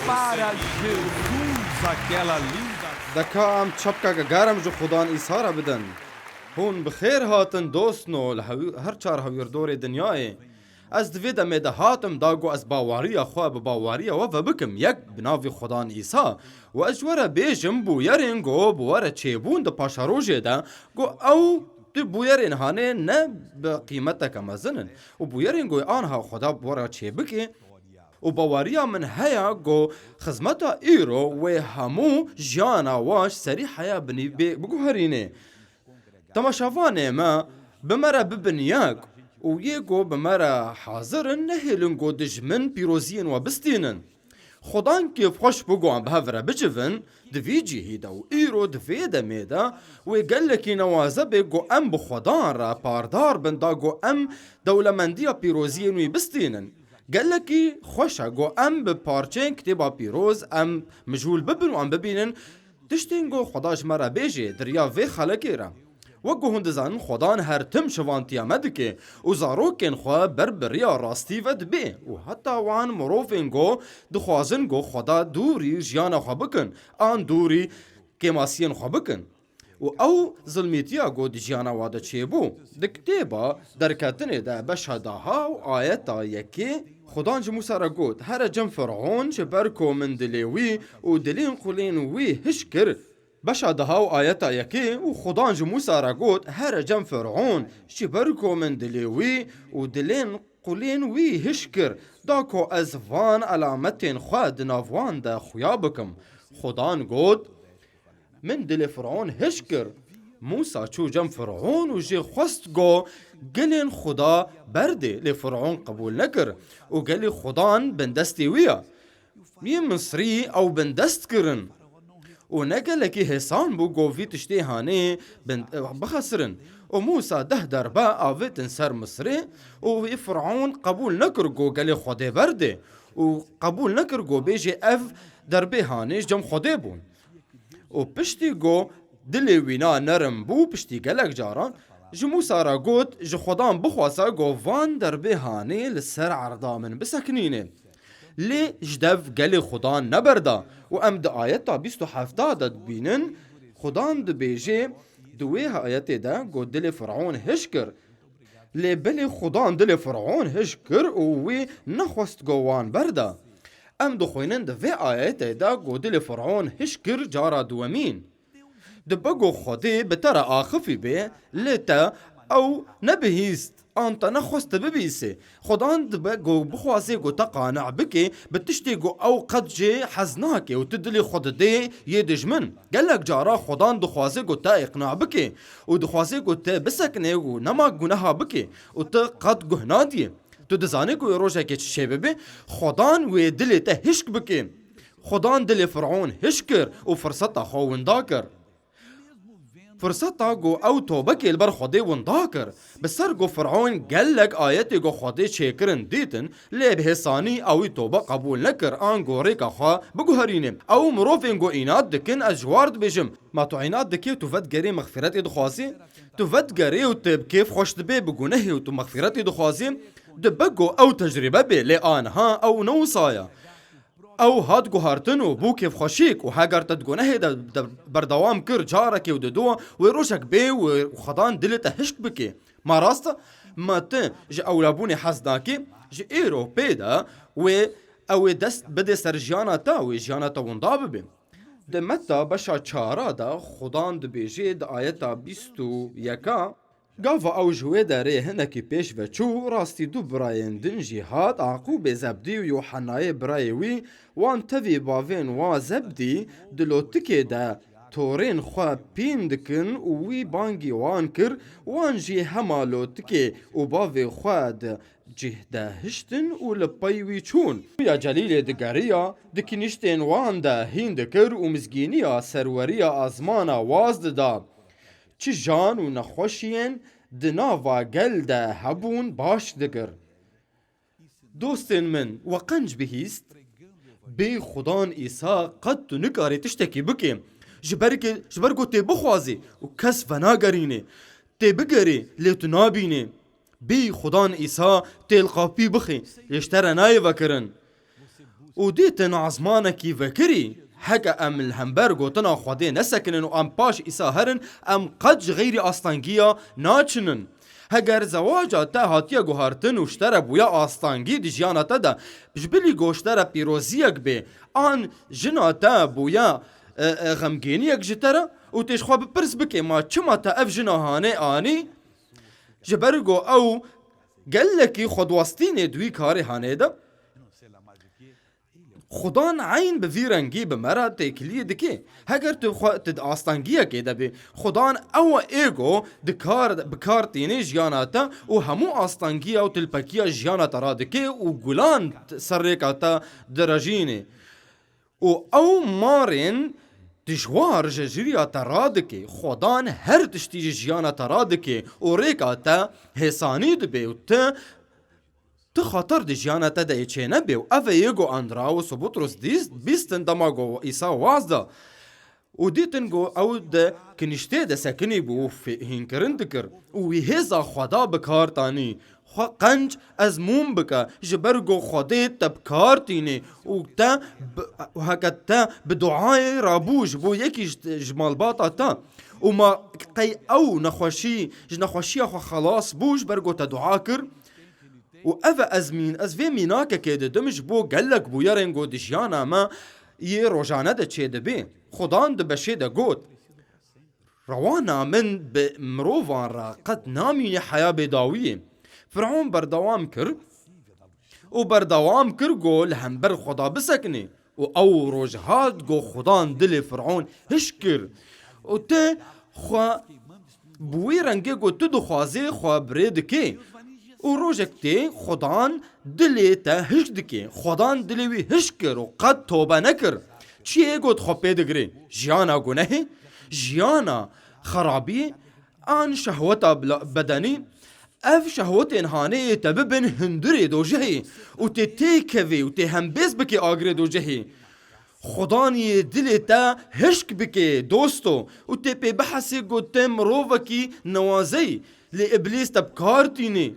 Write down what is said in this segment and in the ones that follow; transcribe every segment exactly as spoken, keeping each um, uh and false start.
Para Jesus, aquela linda. Deka em çapkeke germ ji Xudan Îsa re bidin. Hûn bi xêr hatin dostno li hew- her çar hewîrdorê dinyayê. Ez di vê demê de hatim da ku ez baweriya xwe bi baweriya we ve bikim yek bi navê Xudan Îsa. Û ez ji we re bêjim bûyerên ku bi we re çêbûn di paşerojê de ku ew di bûyerên hanê ne bi qîmeteke mezin in. Û bûyerên ku aniha Xuda bi we re çêbike, û baweriya min heye ku xizmeta îro wê hemû jiyana we ji serî heya binî bê biguherînê. Temaşevanê me, bi me re bibin yek û yê ku bi me re hazir in, nehêlin ku dijmin pîroziyên we bistînin. Xudan kêfxweş bû ku em bi hev re bicivin, di vî cihî de û îro di vê demê de wê gelekî newaze bê ku em bi Xudan re pardar bin da ku em dewlemendiya pîroziyên wî bistînin. Gelekî xweş e ku em bi parçeyên Kitêba Pîroz em mijûl bibin û em bibînin tiştên ku Xuda ji me re bêjê di riya vê xelekê re. Wek ku hûn dizanin, Xudan her tim şivantiya me dike û zarokên xwe ber bi riya rastî ve dibe û heta wan mirovên ku dixwazin ku Xuda dûrî jiyana xwe bikin an dûrî kêmasiyên xwe bikin. Û ew zilmîtiya ku di jiyana wa de çêbû. Di kitêba Derketinê de beşa daha û ayeta yekê Xudan ji Mûsa re got, Here cem Fir'on, ji ber ku min dilê wî û dilên qulên wî hişk kir. Beşa daha û ayeta yekê û Xudan ji Mûsa re got, Here cem Fir'on, ji ber ku min dilê wî û dilên qulên wî hişk kir, da ku ez van elametên xwe di nav wan de xuya bikim. Xudan got, Min dilê Fir'on hişk kir. Mûsa çû cem Fir'on û jê xwest ku gelên Xuda berdê, lê Fir'on qebûl nekir û gelê Xudan bindestê wî ye. Yên Misrî ew bindest kirin û ne gelekî hêsan bû ku vî tiştê hanê bin-, bixesirin. Û Mûsa deh derbe avêtin ser Misrê û wî Fir'on qebûl nekir ku gelê Xwedê berdê û qebûl nekir ku bêjê ev derbê hanê ji cem Xwedê bûn. Û piştî ku dilê wîna nerm bû, piştî gelek caran, ji Mûsa re got, Ji Xudan bixwase ku van derbê hanê li ser erda min bisekinîne. Lê ji dev gelê Xudan neberda. Û em di ayeta bîst û heft de dibînin, Xudan dibêje, di wê ayetê de ku dilê Fir'on hişk kir. Lê belê Xudan dilê Fir'on hişk kir û wî nexwest ku wan berda. Em dixwînin di vê ayetê de ku dilê Fir'on hişk kir cara duwemîn. Dibe ku Xwedê bi te re axifî bê, lê te ew nebihîst an te nexwest tu bibîsê. Xudan dibe ku bixwazê ku te qane bike bi tiştê ku ew qet jê hez nake û tu dilê xwe didê yê dijmin. Gelek cara Xudan dixwaze ku te îqna bike û dixwaze ku te bisekine û nema guneha bike û tu qet guh nadiyê. Tu dizanî ku wê rojekê çi çêbibe? Xudan wê dilê te hişk bike. Xudan dilê Fir'on hişk kir û firseta xwe winda kir. Firseta ku ew tobekê li ber Xwedê winda kir. Bi ser ku Fir'on gelek ayetê ku Xwedê çêkirin dîtin, lê bi hêsanî ewî tobe qebûl nekir an ku rêka xwe biguherîne. Ew mirovên ku înat dikin, ez ji war dibêjim, ma tu înat dikî û tu vedigerî mexfîretê dixwazî? Tu vedigerî û tu bi kêf xweş dibê bi gunehê û tu mexfîretê dixwazî? Dibe ku ew tecrîbe bê, lê aniha ew ne wisa ye. Ew hat guhartin û bû kêfxweşîk û heger te di gunehê de, de berdewam kir carekê û diduwa, wê rojek bê û Xwedan dilê te hişk bike. Ma rast e? Ma tu ji ewlabûnê hez nakî? Ji îro pê de wê ew ê dest bide ser jiyana te, wê jiyana te winda bibe. Di Metta beşa çara de Xudan dibêje di ayeta bîst û yeka, Gava ew ji wê derê hinekî pêş ve çû, rastî du birayên din jî hat, Aqûbê Zebdî û Yûhennayê birayê wî, wan tevî bavên wa Zebdî di lotikê de torên xwe pîn dikin û wî bangî wan kir, wan jî hema lotikê û bavê xwe di cih de hiştin û li pey wî çûn. Xuya Celîlê digeriya, di kinîştên wan de hîn dikir û mizgîniya serweriya azmana waz dida. Çi jan û nexweşiyên di nava gel de hebûn baş dikir. Dostên min, we qenc bihîst? Bê Xudan Îsa qet tu nikarî tiştekî bikî. Ji ber ke, ji ber ku tê bixwazî û kes venagerînê. Tê bigerî, lê tu nabînî. Bê Xudan Îsa tê li qapî bixî, lê ji te re nayê vekirin. û dîtin ezmanekî vekirî. Heke em li hember gotina Xwedê nesekinin û em paş Îsa herin, em qet ji xeyrî astengiya naçinin. Heger zewaca te hatiye guhertin û ji te re bûye astengî di jiyana te de, ji bilî ku ji te re pîroziyek bê, an jina te bûye, e, e, xemgîniyek ji te re û tê ji xwe bipirs bike, ma çima te ev jina hanê anî? Ji ber ku ew gelekî xwedwastî nê di wî karê hanê de. Xudan eyn bi vî rengî bi me re têkiliyê dike. Heger tu xwe, tu di astengiyekê de bî, Xudan ew e ê ku di kar, bi kar tînê jiyana te û hemû astengiya û tilpekiya jiyana te radike û gulan ser rêka te direjînê. Û ew marên dijwar ji jiriya te radike. Xudan her tiştî ji jiyana te radike û rêka te hêsanî dibe û tu, tu xeter di jiyana te de yê çênebê û ev e yê ku Andra û Subutros dîst, bîstin dema ku Îsa waz da. Û dîtin ku ew di kiniştê de sekinî bû û fê-, hînkirin dikir û wî hêza Xweda bi kar tanî. Xwe qenc ezmûn bike, ji ber ku Xwedê te bi kar tînê û te bi, û heke te bi duayê rabû ji bo yekî ji, ji malbata te û ma qey ew nexweşî, ji nexweşiya xwe xelas bû ji ber ku te dua kir. Û ev e ez mîn, ez vê mînakekê didim ji bo gelek bûyerên ku di jiyana me yê rojane de çêdibê. Xudan di beşê de got, Rewana min bi mirovan re qet namîne heya bêdawiyê. Fir'on berdewam kir û berdewam kir ku li hember Xweda bisekine û ew roj hat ku Xudan dilê Fir'on hişk kir û te xwe bi wî rengê ku tu dixwazê xwe bi rê dikê û rojek tê Xudan dilê te hişk dike. Xudan dilê wî hişk kir û qet tobe nekir. Çiyê ku dixwe pê digirê? Jiyana gunehê, jiyana xerabiyê, an şehweta bila-, bedenî? Ev şehwetên hanê yê te bibin hundirê dojehê û tê têkevê û tê hembêz bike agirê dojehê. Xudan yê dilê te hişk bike, dosto, û tê pê bihesê ku te mirovekî newaze yî, lê Îblîs te bi kar tînê.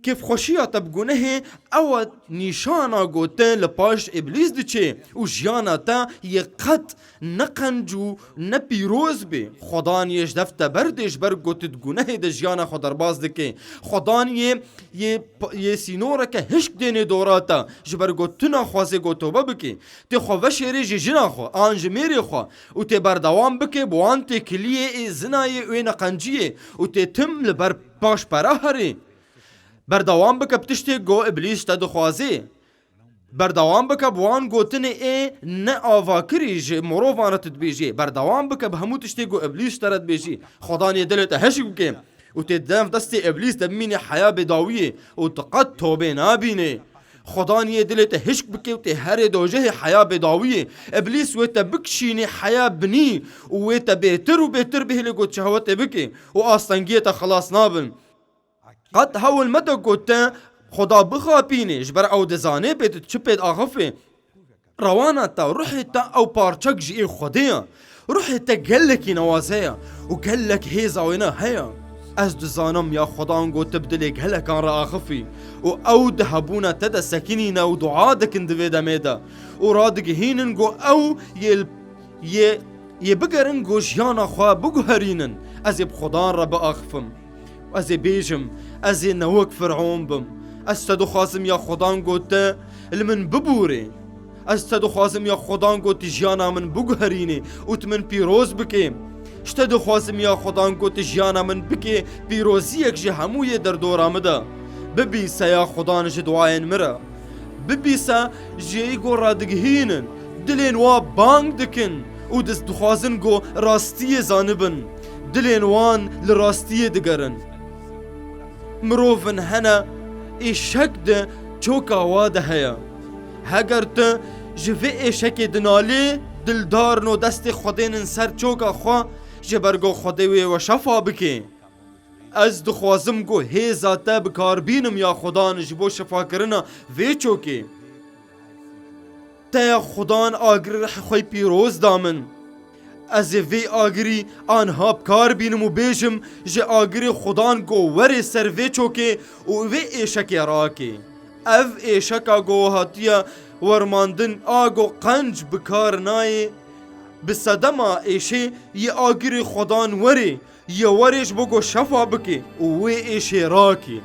Kêfxweşiya te bi gunehê ew e nîşana ku te li paş Îblîs diçê û jiyana te yê qet ne qenc û ne pîroz bê. Xudan yê ji dev te berdê, ji ber ku tu di gunehê de jiyana xwe derbas dikê. Xudan yê, yê, yê sînoreke hişk dênê dora te, ji ber ku tu naxwazê ku tobe bikê. Tê xwe veşêrê ji jina xwe, an ji mêrê xwe û tê berdewam bike bi wan têkiliyê ê zinayê wê neqenciyê û tê tim li ber paş pera herê. Berdewam bike bi tiştê ku Îblîs te dixwazê. Berdewam bike bi wan gotinê ê ne avakirî ji mirovan re tu dibêjî. Berdewam bike bi hemû tiştê ku Îblîs te re dibêjî. Xudan yê dilê te hişk bike û tê dev destê Îblîs de bimînî heya bêdawiyê û tu qet tobê nabînê. Xudan yê dilê te hişk bike û tê herê dojehê heya bêdawiyê. Îblîs wê te bikişînê heya binî û wê te bêtir û bêtir bihêlê ku şehwetê bike û astengiyê te xelas nabin. Qet hewl mede ku te Xuda bixapînê, ji ber ew dizanê pê tu çi pê diaxifê. Rewana te, ruhê te ew parçek ji ê Xwedê ye. Ruhê te gelekî newaze ye û gelek hêza wêne heye. Ez dizanim ya Xudan ku tu bi dilê gelekan re axifî û ew di hebûna te de sekinîne û dua dikin di vê demê de û radigihînin ku ew yê, yê, yê bigerin ku jiyana xwe biguherînin. Ez ê bi Xudan re biaxifim. Ez ê bêjim, ez ê ne wek Fir'on bim. Ez te dixwazim ya Xudan ku te li min bibûrê. Ez te dixwazim ya Xudan ku tu jiyana min biguherînê û tu min pîroz bikê. Ji te dixwazim ya Xudan ku tu jiyana min bikê pîroziyek ji hemû yê derdora min de. Bibîse ya Xudan ji duayên min re. Bibîse ji yê ku radigihînin, dilên wa bang dikin û diz dixwazin ku rastiyê zanibin. Dilên wan li rastiyê digerin. Mirovin hene êşek di çoka wa de heye. Heger tu ji vê êşekê dinalî, dildarin û destê xwe dênin ser çoka xwe, ji ber ku Xwedê wê we şefa bike. Ez dixwazim ku hêza te bi kar bînim ya Xudan ji bo şefakirina vê çokê. Te ya Xudan agirê rihê xwe pîroz da min. Ez ê vê agirî anha bi kar bînim û bêjim, ji agirê Xudan ku werê ser vê çokê û vê êşekê rake. Ev êşeka go hatiye wermandin a go qenc bi kar nayê, bi sedema êşê yê agirê Xwedan werê, yê werê ji bo go şefa bike û wê êşê rakê.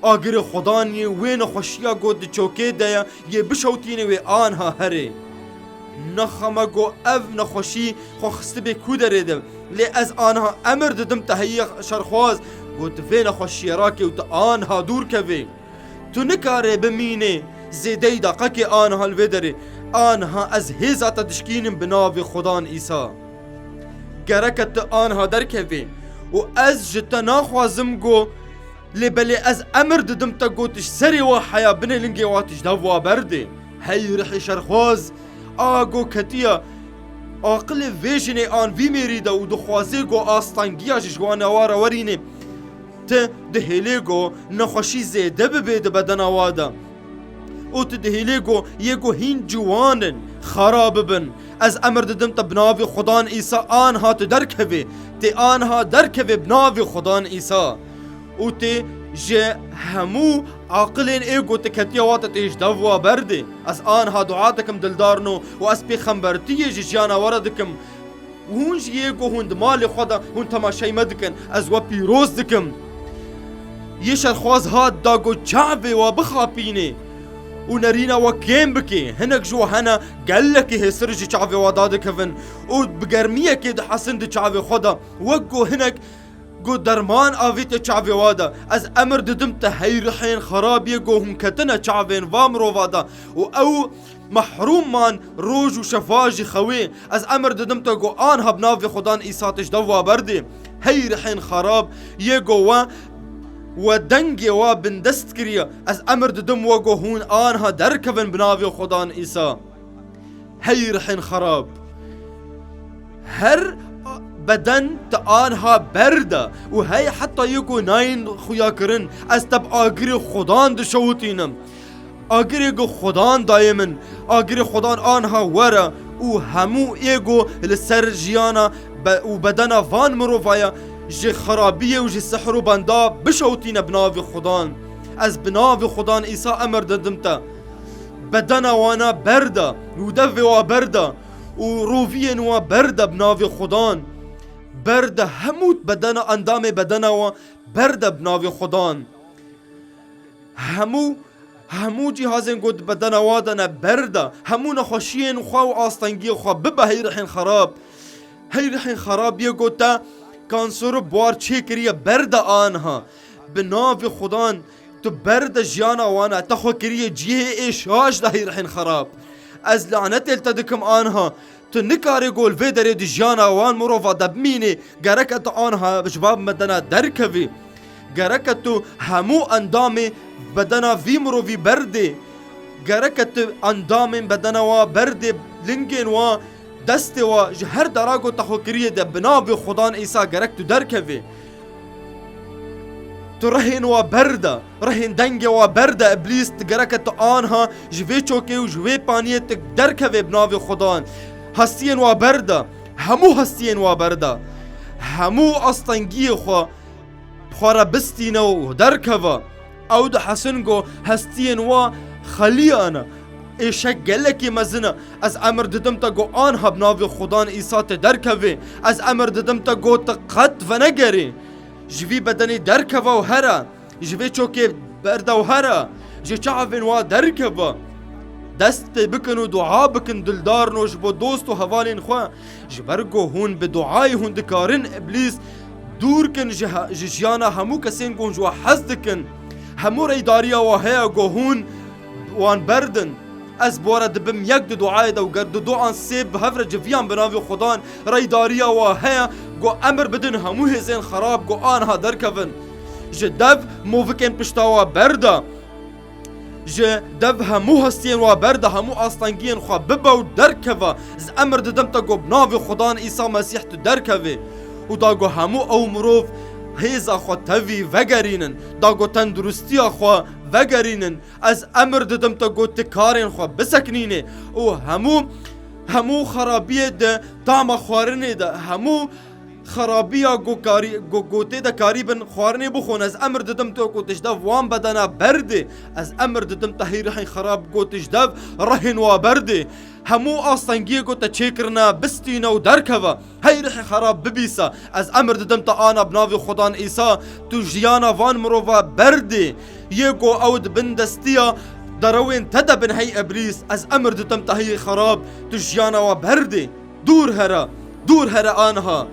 Agirê Xwedan yê wê nexweşiya go di çokê de ye, yê bişewtîne wê anha herê. Nexeme go ev nexweşî xwe xistibê ku derê de, lê ez anha emir didim te heyî şerxwaz, go tu vê nexweşiyê rakê û tu anha dûr kevê. Tu nikarê bimînê zêdeyî daqekê anha li vê derê. Anha ez hêza te dişkînim bi navê Xwedan Îsa. Gereke tu anha derkevê û ez ji te naxwazim go, lê belê ez emir didim te go tu ji serê wa heya binê lingê wa tu ji dev wa berdê. Hey rihê şerxwaz, a go ketiya aqilê vê jinê an vî mêrî de û dixwazê go astengiya ji ji wana wa re werînê. Tu dihêlê go nexweşî zêde bibe di bedena wa de. Û tu dihêlê go yê go hîn ciwan in, xera bibin. Ez emir didim te bi navê Xudan Îsa anha tu derkevê. Tê anha derkevê bi navê Xudan Îsa. Û tê ji hemû aqilên ê go tu ketiya wa te tê ji dev wa berdê. Ez anha dua dikim dildarno û ez pêxembertiyê ji jiyana we re dikim. Hûn jî yê ku hûn di malê xwe de hûn temaşeyê me dikin, ez we pîroz dikim. Yê şerxwaz hat da ku çavê we bixapînê û nerîna we kêm bikê. Hinek ji we hene gelekî hêsir ji çavê we dadikevin û bi germiyekê dihesin di çavê xwe de. Wek ku hinek ku derman avîte çavê we de. Ez emir didim te hey rihên xerab yê ku hûn ketine çavên va mirova de û ew mehrûm man roj û şefa ji xewê. Ez emir didim te ku anha bi navê Xudan Îsa tişt dev wa berdê. Hey rihên xerab yê ku we, we dengê wa bindest kiriye. Ez emir didim we ku hûn anha derkevin bi navê Xudan Îsa. Hey rihên xerab. Her beden te anha berda û hey heta yê ku nayên xuya kirin, ez te bi agirê Xudan dişewitînim. Agirê ku Xudan dayê min, agirê Xudan anha were û hemû ê ku li ser jiyana be-, û bedena van mirovaya ji xerabiyê û ji sihr û benda bişewtîne bi navê Xudan. Ez bi navê Xudan Îsa emir didim te. Bedena wana berda û devê wa berda û roviyên wa berda bi navê Xudan. Berda hemû bedena endamê bedena wa berda bi navê Xudan. Hemû, hemû cîhazên ku di bedena wa de ne berda. Hemû nexweşiyên xwe û astengiyê xwe bibe hey rihên xerab. Hey rihên xerab yê ku te kansor û buar çêkiriye berda anha. Bi navê Xudan tu berda jiyana wan e. Te xwe kiriye cihê ê şaş de hey rihên xerab. Ez lanetê li te dikim anha. Tu nikarê ku li vê derê di jiyana wan mirova de bimînî, gereke tu anha ji va bedena derkevî. Gereke tu hemû endamê bedena vî mirovî berdê. Gereke tu endamên bedena wa berdê, lingên wa, destê wa ji her dera ku te xwe kiriye de bi navê Xudan Îsa gerek tu derkevê. Tu rihên wa berda, rihên dengê wa berda, Îblîs, tu gereke tu anha ji vê çokê û ji wê paniyê tu derkevê bi navê Xudan. Hestiyên wa berda, hemû hestiyên wa berda. Hemû astengiyê xwe bi xwe re bistîne û derkeve. Ew dihesin ku hestiyên wa xeliya ne. Êşek gelekî mezin e. Ez emir didim te ku anha bi navê Xudan Îsa te derkevê. Ez emir didim te ku te qet venegerê. Ji vî bedenê derkeve û here. Ji vê çokê berda û here. Ji çavên wa derkeve. Dest pê bikin û dua bikin dildarno ji bo dost û hevalên xwe. Ji ber ku hûn bi duayê hûn dikarin Îblîs dûr kin ji he-, ji jiyana hemû kesên ku hûn ji we hez dikin. Hemû reydariya we heye ku hûn wan berdin. Ez bi we re dibim yek di duayê de û ger du an sê bi hev re civiyan bi navê Xudan reydariya we heye ku emir bidin hemû hêzên xerab ku anha derkevin. Ji dev movikên pişta we berda. Ji dev hemû hestiyên wa berda hemû astengiyên xwe bibe û derkeve. Ez emir didim te ku bi navê Xudan Îsa Mesîh tu derkevê. Û da ku hemû ew mirov hêza xwe tevî vegerînin. Da ku tenduristiya xwe vegerînin. Ez emir didim te ku tu karên xwe biseknînê. Û hemû, hemû xerabiyê de tama xwarinê de, hemû Xerabiya ku karî-, ku, ku tê de karîbin xwarinê bixwin, ez emir didim te ku tişt dev wan bedena berdê. Ez emir didim te hey rihên xerab ku tişt dev rihên wa berdê. Hemû astengiyê ku te çêkirine bistîne û derkeve. Hey rihê xerab bibîse, ez emir didim te ana bi navê Xudan Îsa, tu jiyana van mirova berdê. Yê ku ew di bin destiya derewên te de bin hey Îblîs, ez emir didim te hey xerab, tu jiyana wa berdê. Dûr here, dûr here aniha.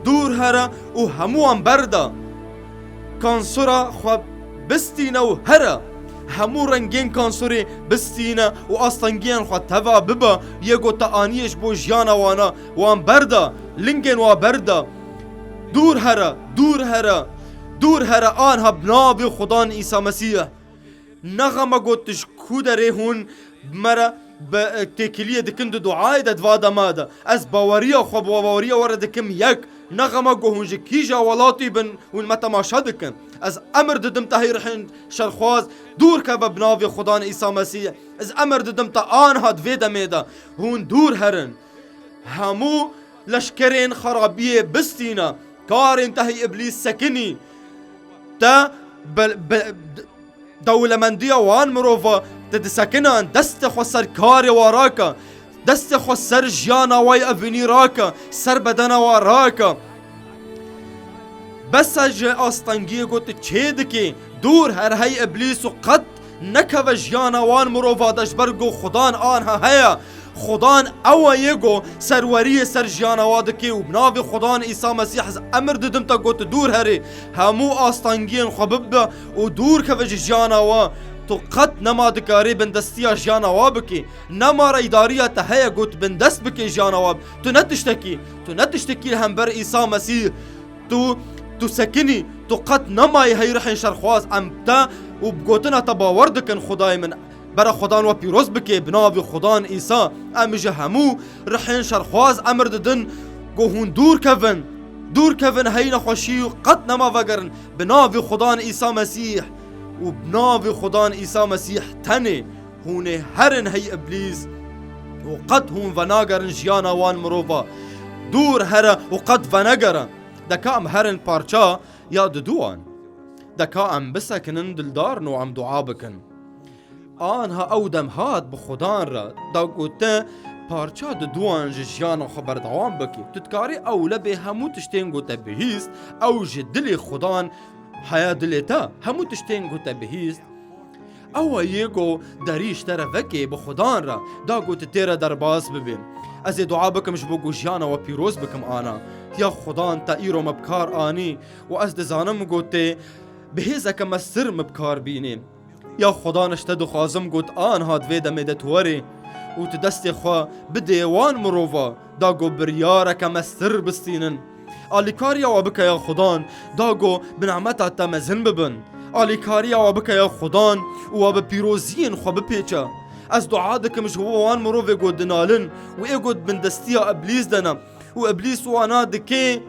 Dûr here û hemû wan berda. Kansora xwe bistîne û here. Hemû rengên kansorê bistîne û astengiyên xwe teva bibe, yê ku te aniye ji bo jiyana wana, wan berda, lingên wa berda. Dûr here, dûr here, dûr here aniha bi navê Xudan Îsa Mesîh. Nexeme got tu ji ku derê hûn bi me re bi, e, têkiliyê dikin di duayê de di va dema de. Ez baweriya xwe bi baweriya we re dikim yek. Nexeme ku hûn ji kîja welatî bin, hûn me temaşe dikin. Ez emir didim te hey rihên şerxwaz, dûr keve bi navê Xudan Îsa Mesîh. Ez emir didim te aniha di vê demê de hûn dûr herin. Hemû leşkerên xerabiyê bistîne. Karên te hey Îblîs sekinî. Te be-, be-, dewlemendiya wan mirova te disekinan, destê xwe ser karê wa rake, destê xwe ser jiyana wa yê evînî rake, ser bedena wa rake. Bes e ji astengiyê ku tu çê dikî, dûr here hey Îblîs û qet nekeve jiyana wan mirova de, ji ber ku Xudan aniha heye. Xudan ew e yê ku serweriyê ser jiyana wa dike û bi navê Xudan Îsa Mesîh ez emir didim te ku tu dûr herî. Hemû astengiyên xwe bibe û dûr keve ji jiyana wa. Tu qet nema dikarî bindestiya jiyana wa bikî. Nema reydariya te heye ku tu bindest bikî jiyana wa. Tu ne tiştekî, tu ne tiştekî li hember Îsa Mesîh. Tu, tu sekinî, tu qet nemayî hey rihên şerxwaz, em te û bi gotina te bawer dikin Xwedayê min. Bere Xudan we pîroz bike bi navê Xudan Îsa. Em ji hemû rihên şerxwaz emir didin ku hûn dûr kevin. Dûr kevin hey nexweşî û qet nema vegerin bi navê Xudan Îsa Mesîh. Û bi navê Xudan Îsa Mesîh tenê hûn ê herin hey Îblîs û qet hûn venagerin jiyana wan mirova. Dûr here û qet venegere. Deka em herin parça ya diduwan. Deka em bisekinin dildarin û em dua bikin. Anha ew dem hat bi Xudan re, da gote, parça diduwan ji jiyana xwe berdewam bike. Tu dikarî ew lebê hemû tiştên ku te bihîst, ew ji dilê Xudan heye dilê te. Hemû tiştên ku te bihîst, ew e yê ku derî ji te re vekê bi Xudan re, da ku tu tê re derbas bibî. Ez ê dua bikim ji bo ku jiyana we pîroz bikim ana. Ya Xudan te îro me bi kar anî û ez dizanim ku tê bi hêzeke mestir me bi kar bînî. Ya Xudan ji te dixwazim ku tu anha di vê demê de tu werî û tu destê xwe bidê wan mirova, da ku biryareke mestir bistînin. Alîkariya we bike ya Xudan, da ku bi nimeta te mezin bibin. Alîkariya we bike ya Xudan û we bi pîroziyên xwe bipêçe. Ez dua dikim ji bo wan mirovê ku dinalin û ê ku di bindestiya Îblîs de ne û Îblîs wana dike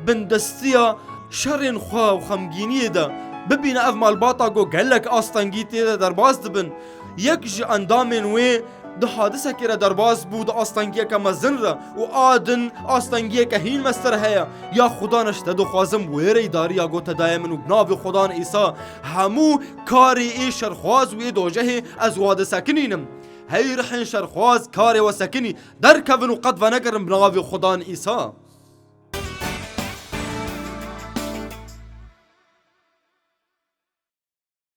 bindestiya şerên xwe û xemgîniyê de. Bibîne ev malbata ku gelek astengî tê de derbas dibin. Yek ji endamên wê di hadisekê re derbas bû di astengiyeke mezin re û a din astengiyeke hîn mestir heye. Ya Xudan, ez ji te dixwazim wê reydariya ku te daye min û bi navê Xudan Îsa hemû karê ê şerxwaz û ê dojehê ez wa disekinînim. Hey rihên şerxwaz, karê we sekinî, derkevin û qet venegerin bi navê Xudan Îsa.